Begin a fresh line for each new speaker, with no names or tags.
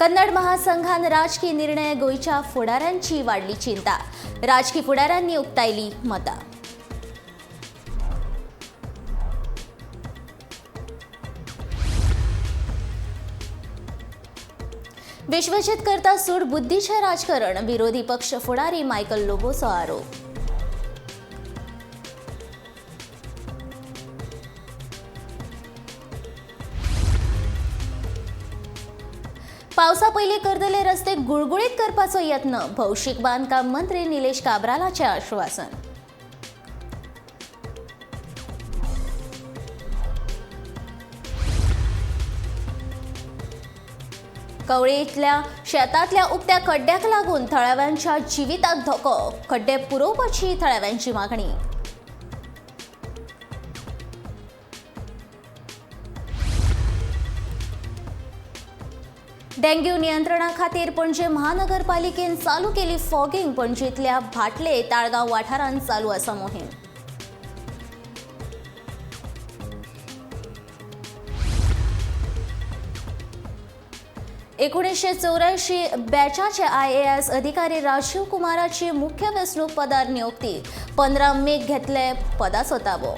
कन्नड महासंघान राजकी निर्णय गोंयच्या फुडाऱ्यांची वाडली चिंता. राजकी फुडाऱ्यांनी उक्तायली मतां. विश्वजित करता सूडबुद्धीचें राजकारण, विरोधी पक्ष फुडारी मायकल लोबोचो आरोप. पावसा पयलीं करतले रस्ते गुळगुळीत करपाचो यत्न, भौशीक बांदकाम मंत्री निलेश काब्रालाचें आश्वासन. कवळेंतल्या शेतांतल्या उक्त्या खड्ड्याक लागून थळाव्यांच्या जिविताक धोको, खड्डे पुरोवपाची थळाव्यांची मागणी. डेंग्यू नियंत्रणा खातीर पणजे महानगरपालिकेन चालू केली फॉगिंग. पणजेंतल्या भाटले ताळगांव वाठारांत चालू आसा मोहीम. 1984 बॅचाचे IAS अधिकारी राजीव कुमाराची मुख्य वेंचणूक पदार नियुक्ती. 15 मेक घेतले पदाचो ताबो.